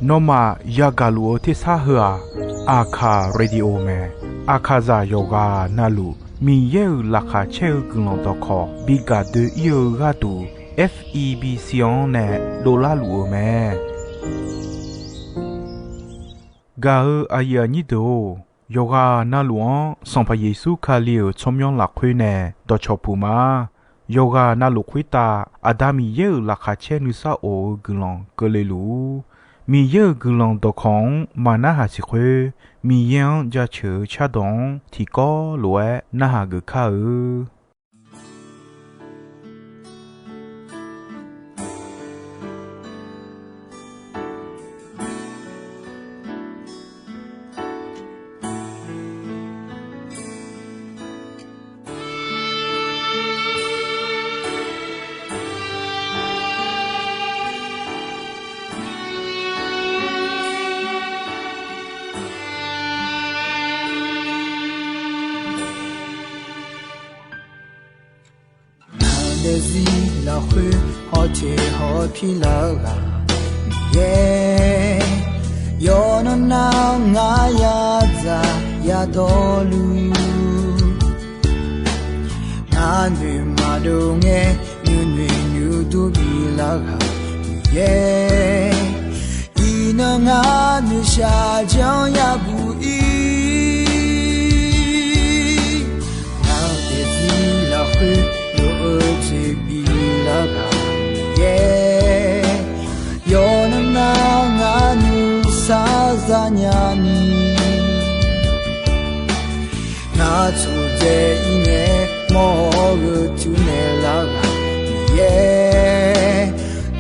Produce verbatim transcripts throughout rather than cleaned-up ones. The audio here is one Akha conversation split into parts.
Nawmaf yagaq luf-eu tersar heu-aq, Aqkaq radio mae. Aqkaqzaq yawqghaq navluf Miqyaer-euq laqkhaq caer-eu guiqlanq dawqkawq bi gaq doe-ir-eu gharduq, F E B C-anr nae dovlar luf-eu mae. Gaq-eu aqyuif aqnyir deuq-or, yawqghaq navluf-anr Sanqpaq Yeqsur Kali-euq tsawrmyanr lafkhoer nae dawqcawq puq ma. Yawqghaq navluf khoertav Aqda Miqyaer-euq laqkhaq caer nuisar of-eu guiqlanq keuvle luf-ur. Miqyaer-euq guiqlanq dawqkawq-anr maqnarhaq siq khoer, Miqyaer-anr jaceuq-eu cardawq-anr tiqkawv lof-aer narhaq geuf kar-eu. Ngaq daefzir lafkhoer hawteq hawpir lar-eu ghaq Miqyaer, yawqnan nar ngar yadzaq yadawrluf, ngar noeq maqdov ngae nuinoeq nuidur bilar ghaq Miqyaer, iqnan ngar noeqshaq janr yabuq ir. Ngaq daefzir lafkhoer lof-eu jeq bilar ghaq Miqyaer, yawqnan nar ngar nuisar zanya ni, ngar tsurdzae ir ngae mawr-eu tuinaeq lar ghaq Miqyaer,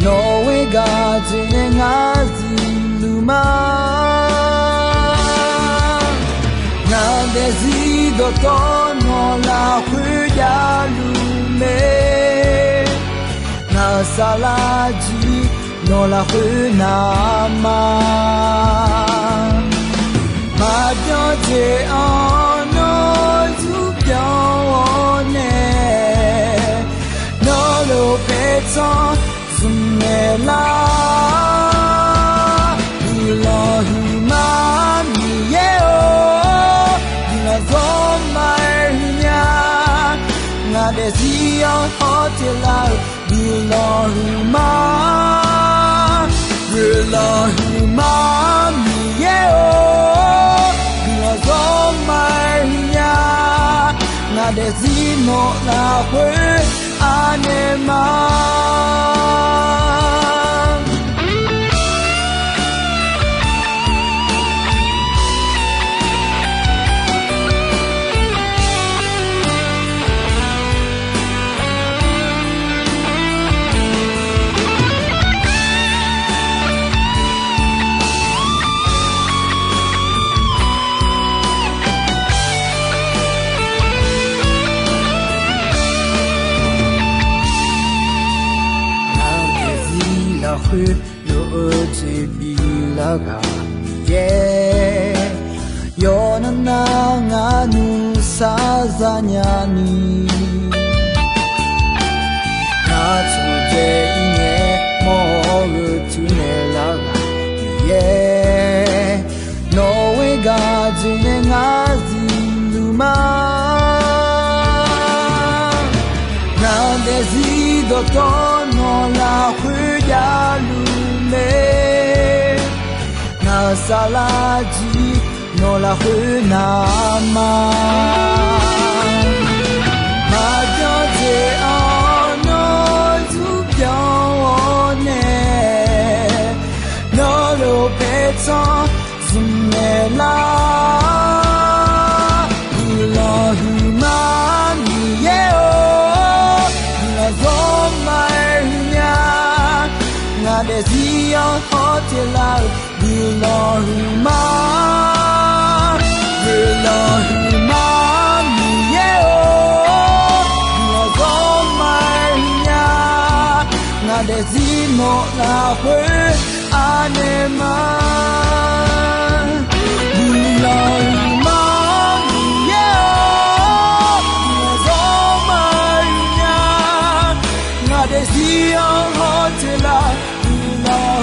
nawq ghoer gaq dzoeqnae ngar zifluf ma. Ngaq daefzir dawqtawvluf nawq lafkhoer javluf mae. Ngaq saflar jir nawq lafkhoer navma, maqbyan jeq-anr nawr zurbyan-awr nae, nawr lof paertsanr zmq naeq lar. Guiqlanq huiqma Miqyaer-or, guiqlanq zawr ma-aer huiqnya. Ngaq daefzir-anr hawteq lar-eu guiqlanq huiqma, guiqlanq huiqma Miqyaer-or, guiqlanq zawr ma-aer huiqnya. Ngaq daefzir nawq lafkhoer anaeq ma. Ngaq daefzir lafkhoer lof-eu jeq bilar ghaq Miqyaer, yawqnan nar ngar nuisar zanya ni, ngar tsurdzae ir ngae mawr-eu tuinaeq lar ghaq Miqyaer, nawq ghoer gaq dzoeqnae ngar zifluf ma. Ngaq daefzir dawqtawvluf nawq lafkhoer javluf mae. Ngaq saflar jir nawq lafkhoer navma, maqbyan jeq-anr nawr zurbyan-awr nae, nawr lof paertsanr zmq naeq lar. Guiqlanq huiqma Miqyaer-or, guiqlanq zawr ma-aer huiqnya. Ngaq daefzir-anr hawteq lar-eu guiqlanq huiqma, guiqlanq huiqma Miqyaer-or, guiqlanq zawr ma-aer huiqnya. Ngaq daefzir nawq lafkhoer anaeq ma. Guiqlanq huiqma Miqyaer-or, guiqlanq zawr ma-aer huiqnya. Ngaq daefzir-anr hawteq lar-eu guiqlanq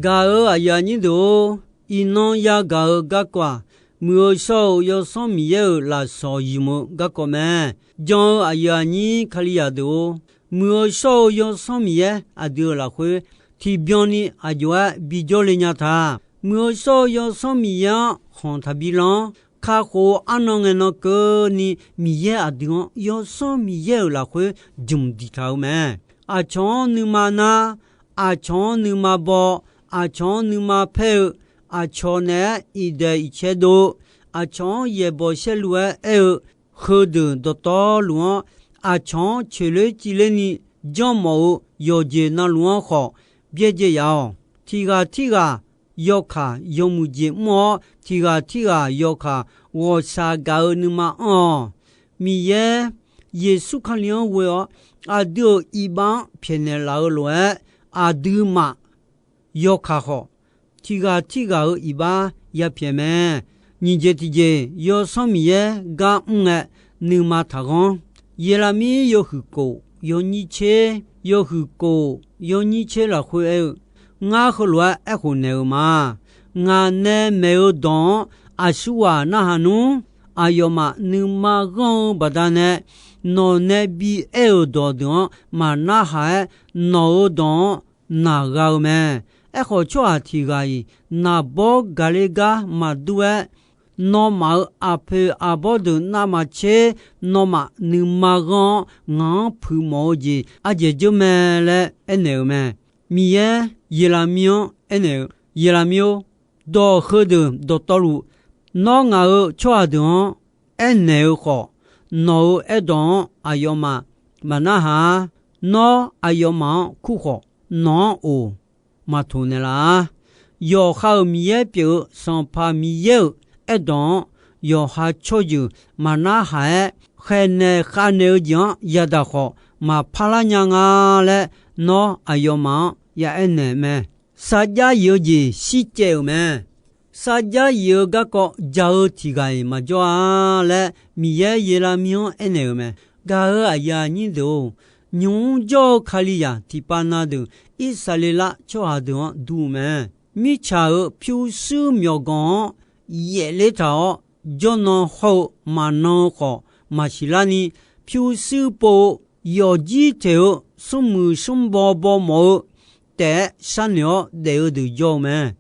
Gaq-euq aqyuif aqnyir deuq-or, iqnan yagaq-eu garkawv-aq, Muiq-eu shawr-eu Yawsanr Miqyaer-euq lafsawq ymq-eu garkawv mae. Jan-eu aqyuif aqnyir Kalizaq deuq-or, Muiq-eu shawr-eu Yawsanr Miqyaer aqdui-euq lafkhoer tiqbyan ni aq jov-aer bijawr le nya ta. Muiq-eu shawr-eu Yawsanr Miqyaer-anr khanq taqbi lan-anr, kakhof-eu arnan ngae nan keuvni Miqyaer aqdui-anr Yawsanr Miqyaer-euq lafkhoer jmq diqtaq-eu mae. Aqcawq-anr nuima nar, aqcawq-anr nuima baw, aqcawq-anr nuima paer-eu, aqcawq naeq-aer iqdaeq iqcae dov-eu, aqcawq-anr yaeqbawq saerlu-aer aer-eu, heudeuq dawqtawvluf-anr aqcawq-anr coeqler civler ni janrmawf-eu yawqjeq navluf-anr khawf byaerdzae yaf-awq. Tiq ghaq tirghaq yawkaq yawmuiq jeq mr-awr, tiq ghaq tirghaq yawkaq ghawqshaq gaq-eu nuima anr-awq. Miqyaer Yeqsur Kali-anr ghoe-awr aqdui-euq iqbax-anr pyaeqnaeq laf-eu lof-aer, aqduimaf yawkaq khawf, tiq ghaq tirghaq-euq iqbax yapyaeq mae. Nyiq jeq tiqjeq, Yawsanr Miqyaer gar mr ngae nuima taqghanr. Yeqlaqmir yawhuiq kof yawnyir tser, yawhuiq kof yawnyir tser lafkhoer aer-eu, Ngar heulof-aer aerkhof naeq-euq ma. Ngaq nae maeq-eu dawq-anr aqsurghaq narhaq nmr. Aqyawfmaf nuima ghanr-eu baqdanae, nawq nae bi aer-euq dawq deuq-anr maqnarhaq-aer, nawq-euq dawq-anr naq gha-eu mae. Aerkhawf, tsawrhaq tiq ghaq-iq naqbawr gaqler gar maqdur-aer, nawmaf-euq aqpoeq aqbawr deuq navmaqtser nawmaf nuima ghanr-awr ngaq-anr puiq mawf-eu jeq ardzaeq dzeur mae laer aernaeq-euq mae. Miqyaer Yeqlaqmir-anr aernaeq-eu, Yeqlaqmir-or, dawq heudeuq dawqtawvluf, nawr ngaq-euq tsawrhaq deuq-anr aernaeq-eu khawf, nawq-euq aerdawq-anr aqyawfmaf maqnarhaq-ar. Nawr aqyawfmaf-anr kur khawf, nawq-anr oq maqtoq naeqlaf-ar. Yawqha-euq Miqyaer pyeuf-eu Sanqpaq Miqyaer-euq aerdawq-anr yawqha tsawrjeuq maqnarhaq-aer, khaeqnaeq khavnaeq-eu jeq-anr yadaq khawf maqpar lar nya nga laer, nawr aqyawfmaf-anr ya aernaeq mae. Sarjax yif-eu jeq shircaev-euq mae. Sarjax yif-eu garkawv jaq-eu tiq ghaq-iq maqjawr-a laer, Miqyaer Yeqlaqmir-anr aernaeq-euq mae. Gaq-euq aqyuif aqnyir deuq-or, nymq-mr jawr-eu Kalizaq tiqpav na deuq Irsaqleqlav tsawrhaq deuq-anr dur-eu mae. Mirtsaq-euq pyurshuir myawqganq-anr yaefler taq-awr, jawrnan hawr-eu maqnan-eu khawf maqsiq larni, pyurshuir pov-eu yawqjir taeq-eu smrmuiq smrbaw baw mawf-eu taef-aer sharnoeq-awr daef-eu deuq jawr-eu mae.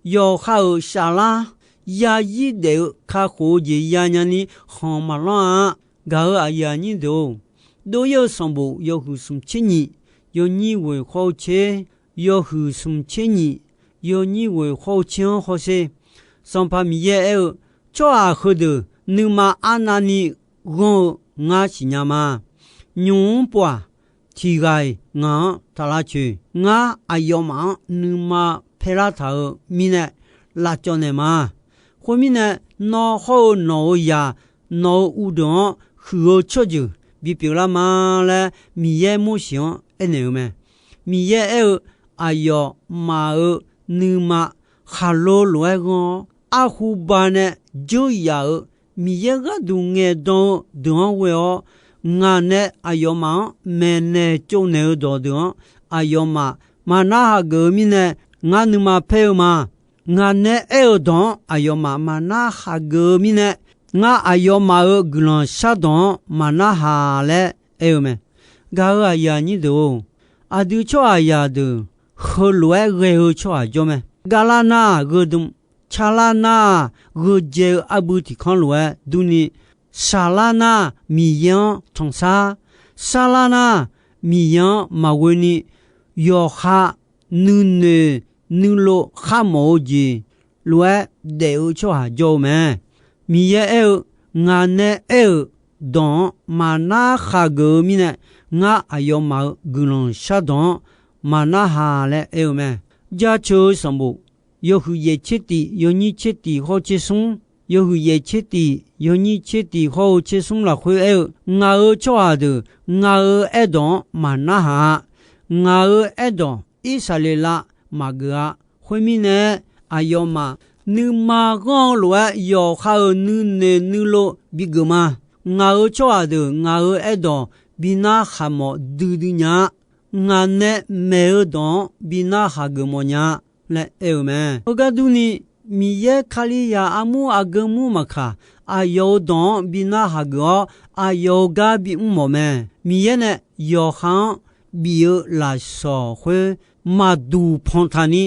Yawqha-euq saflar yazir daef-eu kakhof-eu jeq yanya ni khanq maqlanr-a. Gaq-euq aqyuif aqnyir deuq-or, Dov-ir-eu sanqbof yawhuiq smq tser nyiq, yawnyir ghoeq khawr-eu tser, yawhuiq smq tser nyiq, yawnyir ghoeq khawr-eu tser-anr hawsher. Sanqpaq Miqyaer aer-eu, Tsawrhaq heudeuq nuima arnavni ghanr-eu ngar siqnya ma. Nymq-mr pov-aq, tiq ghaq-iq ngaq-anr taq lavcoeq. Ngar aqyawfmaf-anr nuima paer lar taq-euq mirnae lavcawv naeq ma. Khoermirnae, nawr hawr-eu nawq-euq zaq, nawq-euq uvdeuq-anr huiq-eu tsawrjeuq bipyeuf lar ma laer, Miqyaer Morseq-anr aernaeq-eu mae. Miqyaer aer-eu, Aqyawfmaf-euq nuima khaqlo lof-aer ghanr-awr, arhu ba nae dzeur yaf-euq Miqyaer gharduq ngaeqdan-eu deuq-anr ghoe-awr, ngaq nae aqyawfmaf-anr maeqnaeq tsovnaeq-eu dawqdeuq-anr aqyawfmaf maqnar hageuf-eu mirnae, ngar nuima paer-eu ma. Ngaq nae aer-eu dawq-anr aqyawfmaf maqnar hageuf-eu mirnae, ngar aqyawfmaf-euq guiqlanq shardawq-anr maqnar haq laer aer-eu mae. Gaq-euq aqyuif aqnyir deuq-or, aqdui tsawrhaqzaq deuq heulof-aer ghae-eu tsawrhaq jawr mae. Gaqlar nar-aq gheudm, calar nar-aq gheudzae-eu arbui tiq kanr lof-aer durni, saqlar nar-aq Miqyaer-anr tanqsar, sarlar nar-aq Miqyaer-anr maqghoeni, yawqha nuinoeq nuilov kharmawf-eu jeq lof-aer daef-eu tsawrhaq jawr-eu mae. Miqyaer aer-eu, Ngaq nae aer-euq dawq-anr maqnar hageuf-eu mirnae, ngar aqyawfmaf-euq guiqlanq shardawq-anr maqnar haq laer aer-eu mae. Jaceuq-eu sanqbof yawhuiq yaef tser tif, yawnyir tser tif hawr-eu tser smr, yawhuiq yaef tser tif, yawnyir tser tif hawr-eu tser smr lafkhoer aer-eu, Ngaq-euq tsawrhaq deuq ngaq-euq aerdawq-anr maqnar haq-a. Ngaq-euq aerdawq Irsaqleqlav maqgeuf-a. Khoermirnae, aqyawfmaf nuima ghanr-eu lof-aer yawqha-euq nuinoeq nuilov bigeuf ma. Ngaq-euq tsawrhaq deuq ngaq-euq aerdawq bi nar khaqmawf duidui nya-a. Ngaq nae maeq-eu dawq-anr bi nar hageuf mawf nya-a. laer aer-eu mae. Heugar durni, Miqyaer Kalizaq armur aqgeu mur maqkaq, aqyawf-euq dawq-anr bi narhaq geuf-awr, aqyawf-euq gar bimr mawf mae. Miqyaer nae yawqha-anr bif-eu lafsawq khoer maqduq panq taqni,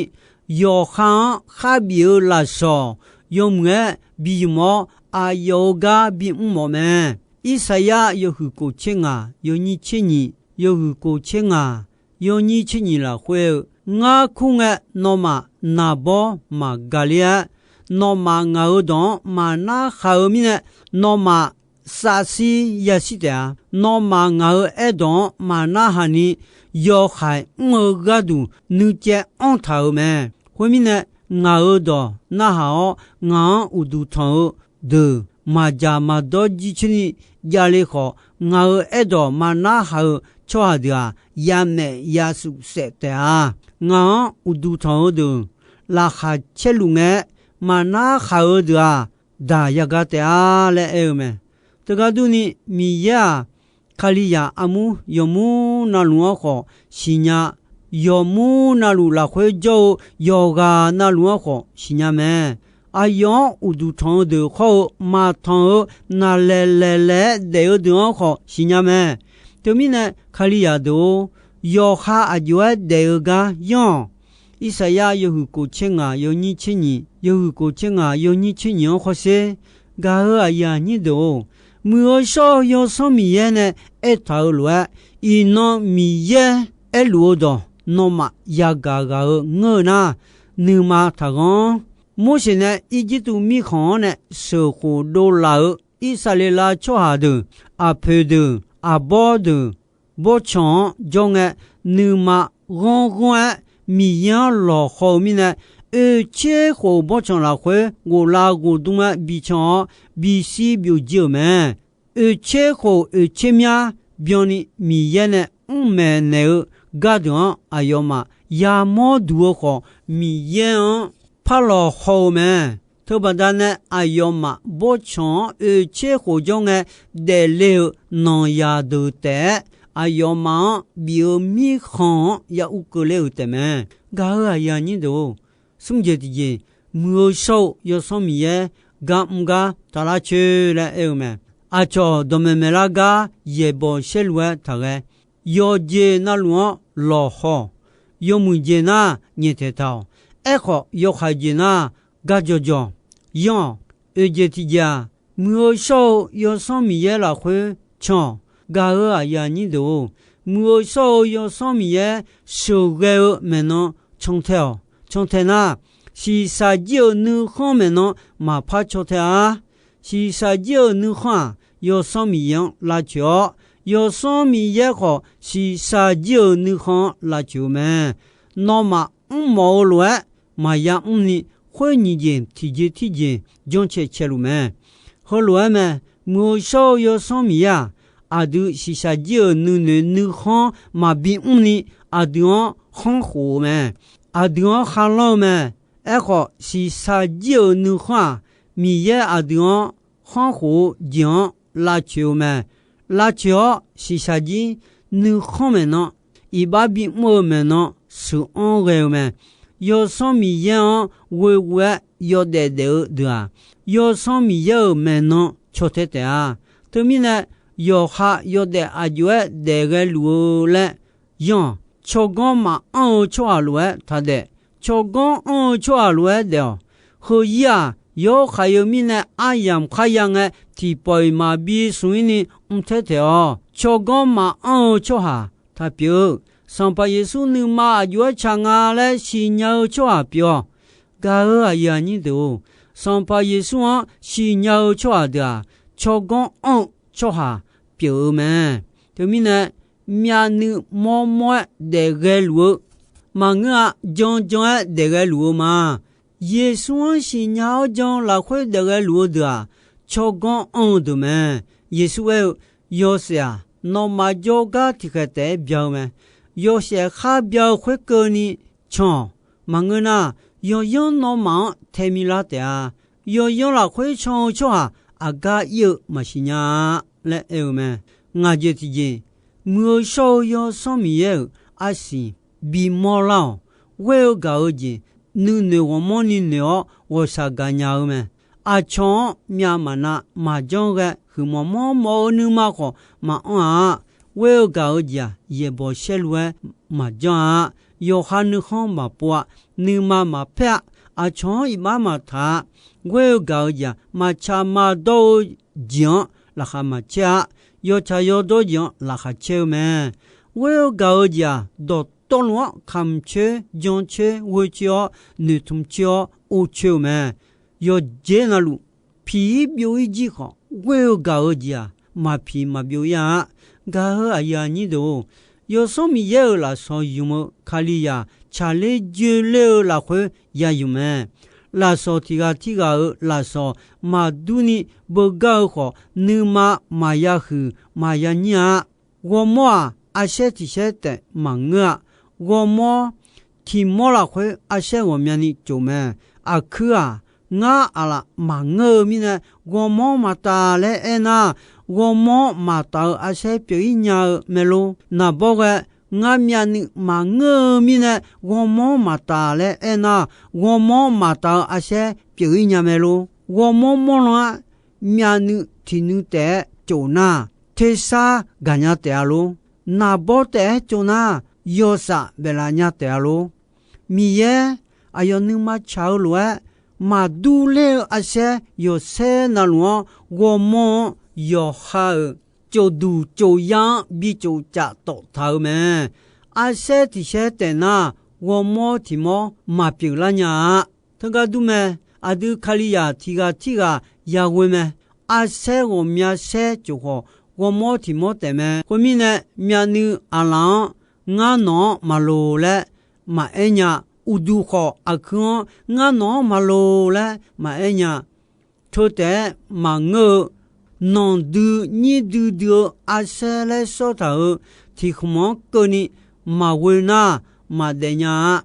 yawqha-anr khar bif-eu lafsawq yawmuiq-aer bi ymq-awr, aqyawf-euq gar bimr mawf mae. Irsaqyar yawhuiq kof tser ngaq, yawnyir tser nyiq, yawhuiq kof tser ngaq, yawnyir tser nyiq lafkhoer-eu, Ngar kur ngae, nawmaf naqbawr maqgaq ler-aer, nawmaf ngaq-euq dawq-anr maqnar khaq-eu mirnae, nawmaf savshir yashir taef-a. Nawmaf ngaq-euq aerdawq-anr maqnar haq ni, yawhaiq mr-eu gharduq nuicaev anr taq-euq mae. Khoermirnae, ngaq-euq dawq narhaq-awr, ngaq-anr uqduq tanq-eu deuq maqdzaq maqdawr jircoer ni javle khawf, ngaq-euq aerdawq maqnar haq-eu tsawrhaq deuq-aq, yamaef yasuf saef taef-a. Ngaq-anr uqduq tanq-eu deuq laqkhaq caerluf ngae-aer, maqnar haq-eu deuq-aq, daq yaga taef-a laer aer-eu mae. Teugar durni, Miqyaer-aq, Kalizaq armur yawqmur navluf-anr khawf siqnya, yawqmur navluf lafkhoer jawr-eu yawqghaq navluf-anr khawf siqnya mae. Aqyawf-anr uqduq tanq-eu deuq khawr-eu maqtanq-eu naqlaeq laeq laeq-aer daef-eu deuq-anr khawf siqnya mae. Teumirnae, Kalizaq deuq-or, yawqha aqjox-aer daef-eu gar yanr-awq. Irsaqyar yawhuiq kof tser ngaq, yawnyir tser nyiq, yawhuiq kof tser ngaq, yawnyir tser nyiq-anr khawf sher. Gaq-euq aqyuif aqnyir deuq-or, Muiq-eu shawr-eu Yawsanr Miqyaer nae aertaq-euq lof-aer, iqnan Miqyaer aerluf-eu dawq nawmaf yagaq ghaq-eu ngeur-eu nar, nuima taqghanr. Morseq nae Irjirtuv mirkhanq-anr nae sheuqkhof dovlaf-eu Irsaqleqlav tsawrhaq deuq, aqpoeq deuq, aqbawr deuq, bawrtsanq-anr jawr ngae, nuima ghanr ghanr-aer Miqyaer-anr lawqhaw-eu mirnae, oeqtser khof bawrtsanq lafkhoer ghoflav ghofdmr-aer bican-awr, bishir byovjir-euq mae. Oeqtser khof oeqtser myar byanni Miqyaer nae mr maeqnaeq-eu gardeuq-anr aqyawfmaf yamawr duq-eu khawf, Miqyaer-anr par lawqhaw-eu mae. Teubaqda nae aqyawfmaf bawrtsanq-anr oeqtser khof jawr ngae daefle-euq nanqyaq deuq taef-aer, aqyawfmaf-anr bif-eu mirkhanq-anr ya ur keuvler-euq taef mae. Gaq-euq aqyuif aqnyir deuq-or, smr jeq tiqjeq, Muiq-eu shawr-eu Yawsanr Miqyaer gar mr gar taq lar coer laer aer-eu mae. Aqcawq dawqmaeq maeqlar gar yaeqbawq saerlu-aer taqghae, yawqjeq navluf-anr lawqhaw-awq. Yawmuiq jeq nar nyaeftaeq taq-awq. Aerkhawf, yawhaiq jeq nar gar jawqjawq yanr-awq. Oeq jeq tiqjeq aq, Muiq-eu shawr-eu Yawsanr Miqyaer lafkhoer can-awq. Gaq-euq aqyuif aqnyir deuq-or, Muiq-eu shawr-eu Yawsanr Miqyaer sheuqghae-eu maeqnan cantae-awq. Cantae nar, shiqshaq jir-euq nuikhanr maeqnan maqpar cantae-a. Shiqshaq jir-euq nuikhanr-aq, Yawsanr Miqyaer-anr lavcoeq-awr, Yawsanr Miqyaer khawf shiqshaq jir-euq nuikhanr-anr lavcoeq-eu mae. Nawmaf mrmawf-eu lof-aer maqya mrni, khoer nyiq jeq tiqjeq tirjeq janrcae caeluf mae. Heulof-aer mae. Muiq-eu shawr-eu Yawsanr Miqyaer-aq, aqdui shiqshaq jir-euq nuinoeq nuikhanr maqbi mrni, aqdui-anr khanr khof-eu mae. Aqdui-anr kharlanr-eu mae. Aerkhawf, shiqshaq jir-euq nuikhanr-aq, Miqyaer aqdui-anr khanr khof-eu jeq-anr lavcoeq-eu mae. Lavcoeq-awr shiqshaq jir nuikhanr maeqnan, iqbax bimr-eu maeqnan sheuq-anr ghae-eu mae. Yawsanr Miqyaer-anr ghoeghoe-aer yawdaef daef-eu deuq-aq, Yawsanr Miqyaer-euq maeqnan caw tae taef-a. Teumirnae, yawqha yawdaef aqjox-aer daef ghae luf-eu laer yanr-awq. Tsawrganr maqanr-eu tsawrhaq lof-aer taqdaef. Tsawrganr anr-eu tsawrhaq lof-aer daef-awq. Heuzir-aq, yawr khaq-eu mirnae aryamq kharya ngae, tiqpawf-iq maqbi smq-ir ni mr taer taef-awq. Tsawrganr maqanr-eu tsawrhaq taq pyeuf-eu, Sanqpaq Yeqsur nuima aqjox-aer tsaq nga laer siqnya-eu tsawrhaq pyeuf-awq. Gaq-euq aqyuif aqnyir deuq-or, Sanqpaq Yeqsur-anr siqnya-eu tsawrhaq deuq-aq, tsawrganr anr-eu tsawrhaq pyeuf-eu mae. Teumirnae, myavnuiv mawrmawr-aer daef ghae luf-eu maqngeur-a. Jan jan-aer daef ghae luf-eu ma. Yeqsur-anr siqnya-awr jan lafkhoer daef ghae luf-eu deuq-aq, tsawrganr anr-eu deuq mae. Yeqsur aer-eu, Yawshaef-aq, nawmaf jawrgar tiqkhaeq taef-aer bya-eu mae. Yawshaef khar bya-eu khoerkeuvni can-awq. Maqngeur nar, yawyanr nawmaf-anr tae milar taef-a. Yawyanr lafkhoer can-eu tsawrhaq aqgar ir-eu maqsiq nya-a laer aer-eu mae. Ngaq jeq tiqjeq, Muiq-eu shawr-eu Yawsanr Miqyaer-euq arsiq bimawr lar-awq. Ghoer-eu gaq-eu jeq nuinoeq ghawqmanrni noeq-awr ghawqshaq gaqnya-eu mae. Aqcawq-anr myavmaf na maqjanr ghae huiqmawf mawrmawf-eu nuima khawf maqanr-a. Ghoer-eu gaq-eu jeq-aq, yaeqbawq saerlu-aer maqjanr-a. Yawqha nuikhanr maqpov-a. Nuima maqpaer-a. Aqcawq-anr iqbax maqtaq-a. Ghoer-eu gaq-eu jeq-aq, maqtsaq maqdawr-eu jeq-anr laqkhaq maqcaer-a. Yawtsaq yawdawr jeq-anr laqkhaq caer-eu mae. Ghoer-eu gaq-eu jeq-aq, dawqtawvluf-anr kamq coer, jan coer, ghoer coer-awr, noeqtmq coer-awr, or coer-eu mae. Yawqjeq navluf, piq-ir byov-ir jir khawf, ghoer-eu gaq-eu jeq-aq, maqpiq maqbyov-ir-a. Gaq-eu aqyuif aqnyir deuq-or, Yawsanr Miqyaer-euq lafsawq ymq-eu Kalizaq tsaqler joeler-eu lafkhoer ya ymq mae. Lafsawq tiq ghaq tirghaq-euq lafsawq maqdurni beugar-eu khawf, nuima maqya huiq maqya nyir-a. Ghawrmawr-aq, arsaer tiq saer taef maqngeur-a. Ghawrmawr tiq mawr lafkhoer arsaer ghawqmyani tsof mae. Aqkuir-aq, ngar aqlaf maqngeur-eu mirnae, ghawrmawr maqtaf laer aernar, ghawrmawr maqtaf-eu arsaer pyeuf-ir nya-eu mae lor. Naqbawr ghae, ngar myavnuiv maqngeur-eu mirnae, ghawrmawr maqtaf laer aernar, ghawrmawr maqtaf-eu arsaer pyeuf-ir nya mae lor. Ghawrmawr mawrlan-aer myavnuiv tiq nuiv taef-aer tsof nar, tersar gaqnya taef-a lor. Naqbawr taef-aer tsov nar, yawsaf baeflaf nya taef-a lor. Miqyaer, aqyawf nuima tsaq-eu lof-aer, maqdur ler-eu arsaer yawqsaer navluf-anr ghawrmawr-anr yawqha-euq tsofduq tsofyar-anr bi tsof caf tawf taq-eu mae. Arsaer tiq saer taef nar, ghawrmawr tiq mawr maqpyeuf lar nya-a. Teugar dur mae. Aqdui Kalizaq tiq ghaq tirghaq yaghoe mae. Arsaer ghawqmya saer tsof khawf, ghawrmawr tiq mawr taef mae. Khoermirnae, myavnuiv aqlaf-anr ngar nawq-anr maqloq laer maqaer nya. Uqduq khawf, aqkuir-anr ngar nawq-anr maqloq laer maqaer nya. Teu taef-aer maqngeur-eu, nanqdui nyir duidui-eu arsaer laer sawr taq-euq tiq khmq-anr keuvni maqghoe nar, maqdaef nya-a.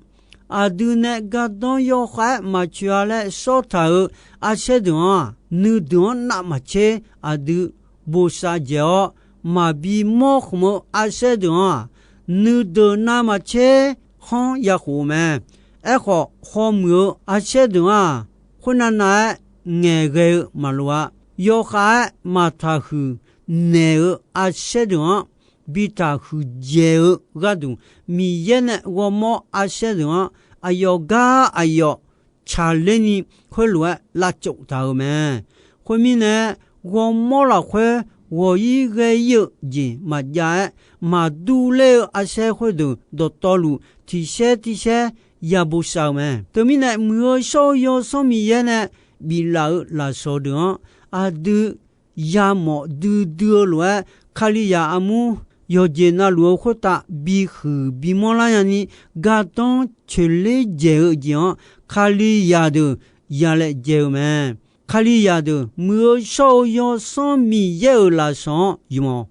Aqdui nae gardanr yawkhav-aer maqcoeq-a laer sawr taq-euq arsaer deuq-anr-aq, nuideuq-anr navmaqtser aqdui bosav dzaeq-awr, maqbi mawr khmq-eu arsaer deuq-anr-aq, nuideuq navmaqtser khanr yakhof-eu mae. Aerkhawf, hawmuiq-eu arsaer deuq-anr-aq, khoernav nav-aer ngaeqghae-eu maqloq-a. Yawkhav-aer maqtaqhuiq naeq-eu arsaer deuq-anr, bi taqhuiq dzaeq-eu gharduq, Miqyaer nae ghawrmawr arsaer deuq-anr aqyawf gar aqyawf tsaqler ni khoerlof-aer lavtsof taq-euq mae. Khoermirnae, ghawrmawr lafkhoer ghawq-ir ghae-ir-eu jeq maqjav-aer, maqdur ler-eu arsaer khoerdeuq dawqtawvluf tiq saer tiq saer ya bosav-euq mae. Teumirnae, Muiq-eu shawr-eu Yawsanr Miqyaer nae biflaf-euq lafsawq deuq-anr aqdui yamawf duidui-eu lof-aer, Kalizaq armur yawqjeq navluf-eu khoertav bihuiq bimawr lar nyani, gardanr coeqler dzaeq-eu jeq-anr Kalizaq deuq yalaejae-eu mae. Kalizaq deuq Muiq-eu shawr-eu Yawsanr Miqyaer-euq lafsawq-anr ymq-awq.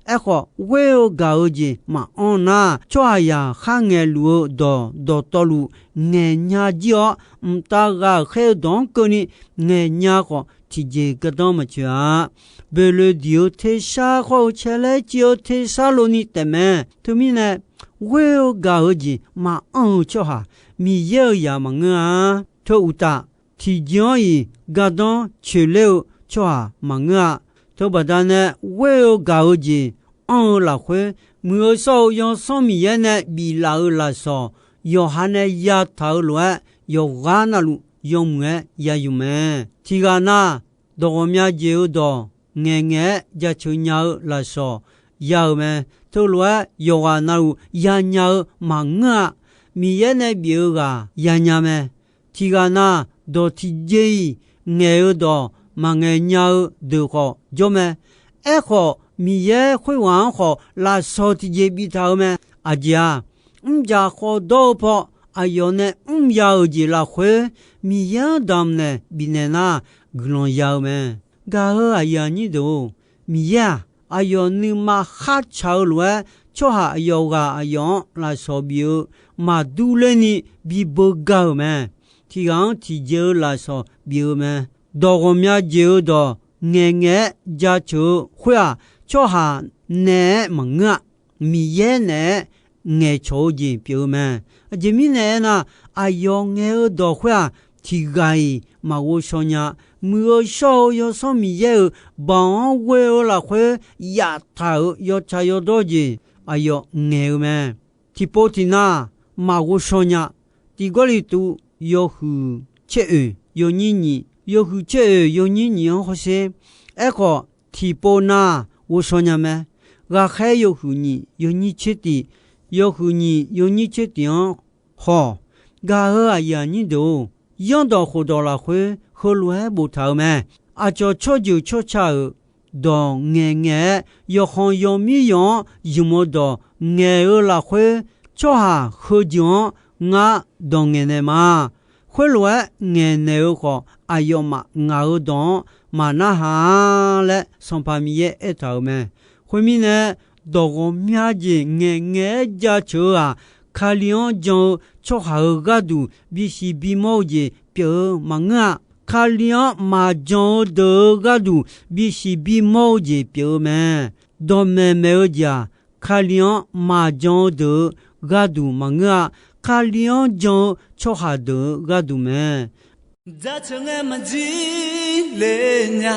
Aerkhawf, ghoer-eu gaq-eu jeq maqanr nar, tsawrhaqzaq kharngaeq luf-eu dawq dawqtawvluf ngaeqnya jir-awr, mqtav ghaqkhaer-eu dawq-anr keuvni ngaeqnya khawf, tiqjeq gardanr maqcoeq-a. Boeqloeq diq-eu tersar khawr-eu caelaer civ-eu tersar lov ni taefmae. Teumirnae, ghoer-eu gaq-eu jeq maqanr-eu tsawrhaq, Miqyaer-euq zaq maqngeur-a. Teu uqtaf, tiqjeq-anr-iq gardanr coeqler-eu tsawrhaq maqngeur-a. Teubaqda nae ghoer-eu gaq-eu jeq anr-eu lafkhoer, Muiq-eu shawr-eu Yawsanr Miqyaer nae biflaf-euq lafsawq yawqha nae yataq-eu lof-aer, yawqghaq navluf yawmuiq-aer ya ymq mae. Tiqghaq na, dawq ghawqmya jeq-eu dawq ngaeqngaeq-aer jaceuq nya-eu lafsawq ya-euq mae. Teulof-aer yawqghaq navluf yanya-eu maqngeur-a. Miqyaer nae bif-eu ghaq yanya mae. Tiqghaq na, dawq tiqjeq-iq ngaeq-eu dawq maqngaeq nya-eu deuq khawf jawr mae. Aerkhawf, Miqyaer khoerghaq-anr khawf lafsawq tiqjeq biftaq-eu mae. Aqjeq-aq, mrjaq khawf dawr-eu paw aqyawf nae mrya-euq jeq lafkhoer, Miqyaer-anr damqnaeq bifnaeq nar, guiqlanq ya-eu mae. Gaq-eu aqyuif aqnyir deuq-or, Miqyaer-aq, aqyawf nuima khartsaq-eu lof-aer, tsawrhaq aqyawf ghaq aqyawf-anr lafsawq bif-eu maqdur lerni bibeu gar-euq mae. Tiqghaq-anr tiqjeq-eu lafsawq bif-eu mae. Dawq ghawqmya jeq-eu dawq ngaeqngaeq-aer jaceuq-eu khoer-aq, tsawrhaq naeq-aer maqngeur-a. Miqyaer naeq-aer ngaeqcawq-eu jeq pyeuf-eu mae. Aqjeq mirnae aernar, aqyawf ngaeq-eu dawq khoer-aq, tiqghaq-iq maqghov shaw nya. Muiq-eu shawr-eu Yawsanr Miqyaer-euq baoq-anr ghoe-eu lafkhoer yaftaq-euq yawtsaq yawdawr jeq aqyawf ngaeq-eu mae. Tiqpov tiqnav maqghov shaw nya. Tiq Gawrliqtu yawhuiq caer oeq yawnyir nyiq, yawhuiq caer oeq yawnyir nyiq-anr hawsher. Aerkhawf, tiqpov nar ghovshaw nya mae. Ghaqkhaer yawhuiq nyiq yawnyir tser tif, yawhuiq nyiq yawnyir tser tif-anr haw. Gaq-euq aqyuif aqnyir deuq-or, yanrdawq khofdawq lafkhoer heulof-aer boftaq-euq mae. Aqcawq tsawrjeuq tsawrca-euq dawq ngaeqngaeq-aer, yawqkhanq yawmir yawq-anr zmq-eu dawq ngaeq-eu lafkhoer, tsawrhaq heujeuq-anr ngar dawq ngaeqnaeq ma. Khoerlof-aer ngaeqnaeq-eu khawf, aqyawfmaf ngaq-euq dawq-anr maqnarhaq-a laer Sanqpaq Miqyaer aertaq-euq mae. Khoermirnae, dawq ghawqmya jeq ngaeqngaeq-aer jaceuq-eu-aq, Kali-anr jan-eu tsawrhaq-euq gharduq bisiq bimawr-eu jeq pyeuf-eu maqngeur-a. Kali-anr maqjan-eu deuq-euq gharduq bisiq bimawr-eu jeq pyeuf-eu mae. Dawqmaeq maeq-eu jeq-aq, Kali-anr maqjan-eu deuq-euq gharduq maqngeur-a. Kali-anr jan-eu tsawrhaq deuq-euq gharduq mae. Jaceuq ngae maqjir le nya,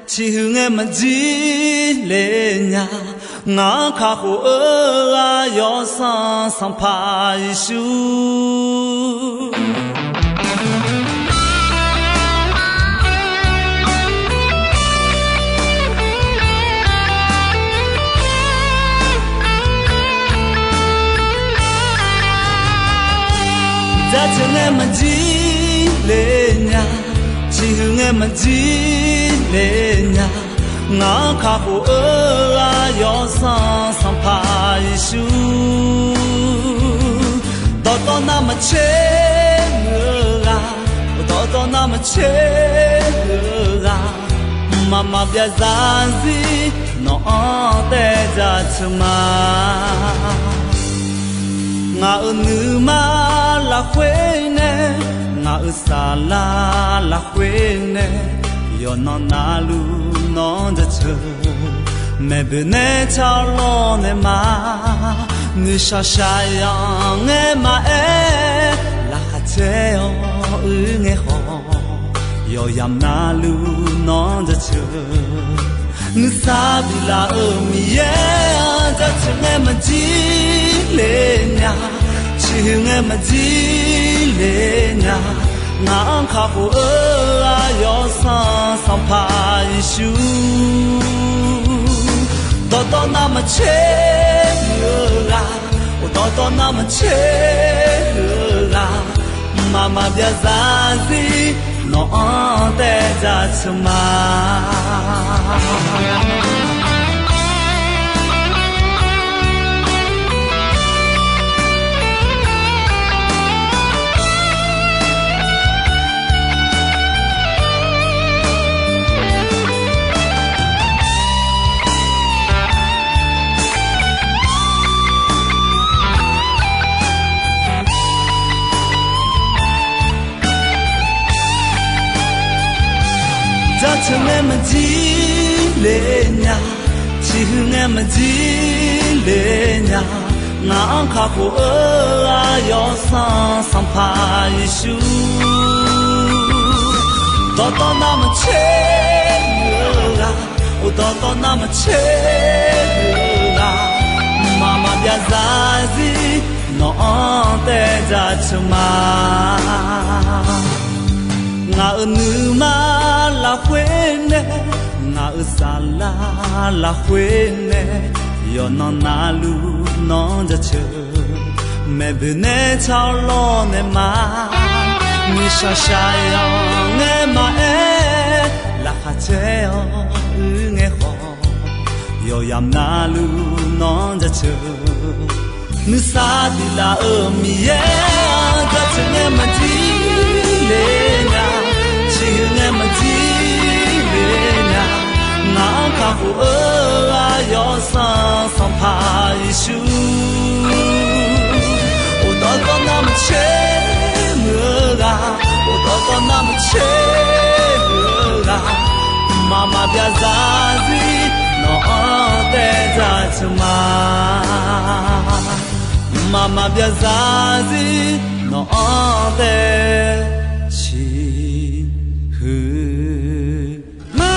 ciqhuiq ngae maqjir le nya, ngaq-anr kakhof-eu ghaq Yawsanr Sanqpaq Yeqsur. Jaceuq ngae maqjir le nya, ciqhuiq ngae maqjir le nya, ngaq-anr kakhof-eu ghaq Yawsanr Sanqpaq Yeqsur. Dawqtawv navmaqtser muiq-eu ghaq, dawqtawv navmaqtser muiq-eu ghaq, mqmaq maqbyav zarzir nawq-anr taev jaceuq ma. Ngaq-euq nuima lafkhoer nae, ngaq-euq saflar lafkhoer nae, yawqnan navluf nawq-anr jaceuq. Maeqboeq nae tsarlawr naeq ma, nuishaq shaqyanq ngae maqaer, laqkhaq caer-awr uir ngae khawf, yawqyamq navluf nawq-anr jaceuq. Nuisar biflaf-euq Miqyaer-anr jaceuq ngae maqjir le nya, ciqhuiq ngae maqjir le nya, ngaq-anr kakhof-eu ghaq Yawsanr Sanqpaq Yeqsur. Dawqtawv navmaqtser muiq-eu ghaq, dawqtawv navmaqtser muiq-eu ghaq, mqmaq maqbyav zarzir nawq-anr taev jaceuq ma. Jaceuq ngae maqjir le nya, ciqhuiq ngae maqjir le nya, ngaq-anr kakhof-eu ghaq Yawsanr Sanqpaq Yeqsur. Dawqtawv navmaqtser muiq-eu ghaq, dawqtawv navmaqtser muiq-eu ghaq, mqmaq maqbyav zarzir nawq-anr taev jaceuq ma. Ngaq-euq nuima lafkhoer nae, ngaq-euq saflar lafkhoer nae, yawqnan navluf nawq-anr jaceuq. Maeqboeq nae tsarlawr naeq ma, nuishaq shaqyanq ngae maqaer, laqkhaq caer-awr uir ngae khawf, yawqyamq navluf nawq-anr jaceuq. Nuisar biflaf-euq Miqyaer-anr jaceuq ngae maqjir le nya, ciqhuiq ngae maqjir le nya, ngaq-anr kakhof-eu ghaq Yawsanr Sanqpaq Yeqsur. Dawqtawv navmaqtser muiq-eu ghaq, dawqtawv navmaqtser muiq-eu ghaq, mqmaq maqbyav zarzir nawq-anr taev jaceuq ma. Maqbyav zarzir nawq-anr tae ciqhuiq ma.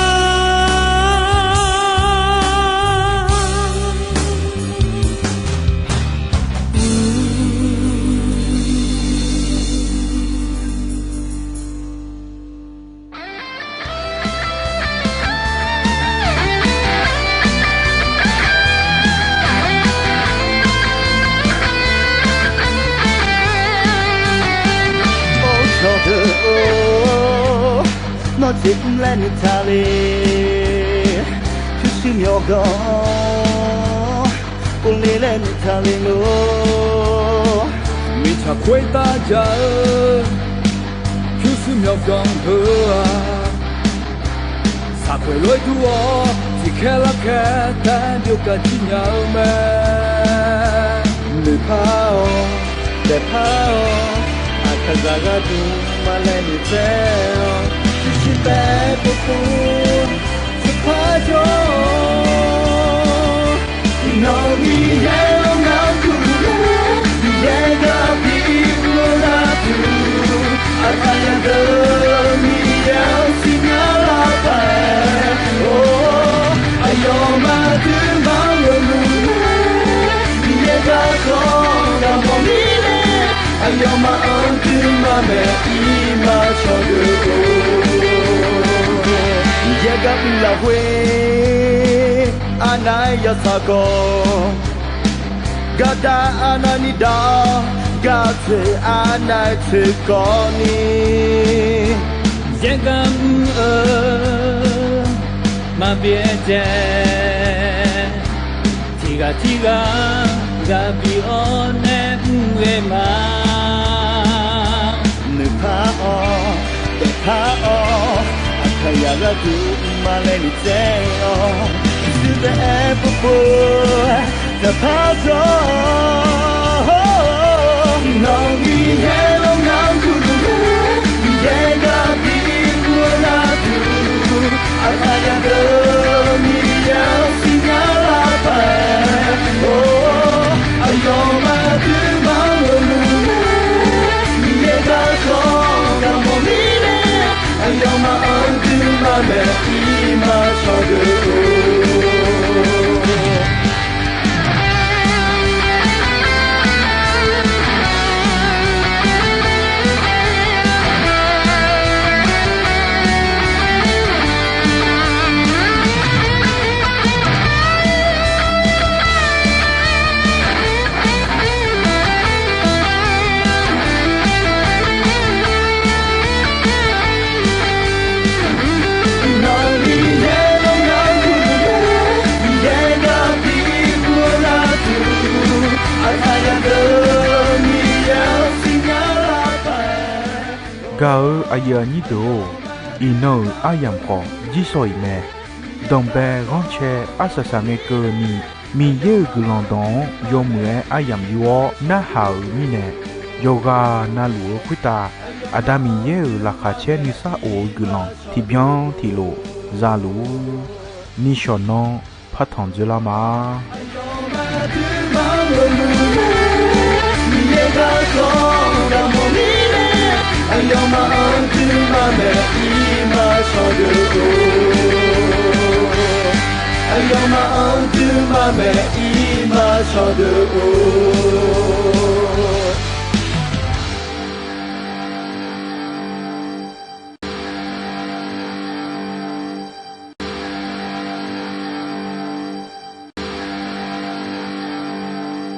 Or cawqdeuq-or, nawr jeq mr laer noeqtaq le. Pyurshuir myawqganq-anr, uvle laer noeqtaq le lor. Mirtsaq khoertav jaq-eu, pyurshuir myawqganq heu-aq, saqkhoeq lof-aer dur-awr tiqkhaer larkhaer taef-aer byov gaq jir nya-eu mae. Noeqpar-awq, daefpar-awq, aqkaqzaq gharduq maqlaeq noeqtsaev-awq. Pyurshuir taef-aer povpov, tsawrpar jawr-awq. Nawq-euq Miqyaer-or, ngar gurluf-eu Miqyaer gar bi uvlanr duq, aqkaqzaq deuq Miqyaer-anr siqnya lar paq-aer, or, aqyawfmaf aqduimaf-anr lofluf-eu Miqyaer garkawv gaq mawf mirnae, aqyawfmaf-anr aqduimaf maeq ir ma cawqdeuq-or. Miqyaer gar bi lafkhoer arnav-aer yawtsaq kawv, gardav arnavni dav-awr, gartsoeq arnav-aer tsoeq kawvni, Miqyaer gar mr-eu maqbyaer dzae, tiqghaq tirghaq ghaq bi-awr nae mr ghae ma. Noeqpar-awq, daefpar-awq, aqkaqzaq gharduq maqlaeq noeqtsaev-awq. Pyurshuir taef-aer povpov, daefpar jawr-awq. Nawq-euq Miqyaer-or, ngar gurluf-eu Miqyaer gar bi uvlanr duq, aqkaqzaq deuq Miqyaer-anr siqnya lar paq-aer, or, aqyawfmaf aqduimaf-anr lofluf-eu Miqyaer garkawv gaq mawf mirnae, aqyawfmaf aqduimaf maeq ir ma cawqdeuq-or. Gaq-euq aqyuif aqnyir deuq-or, iqnan-euq aryamq khawf jirshaw iq mae. Danqbae ghanrcae arsaq saqngae keuvni, Miqyaer-euq guiqlanq dawq-anr yawmuiq-aer aryamq yur-awr narhaq-euq mirnae, yawqghaq navluf-eu khoertav Aqda Miqyaer-euq laqkhaq caer nuisar of-eu guiqlanq tiqbyan tiqlof za luf-ur. Nishawq nanr partanq dzoerlar ma. Aqyawfmaf aqduimaf maeq ir ma cawqdeuq-or.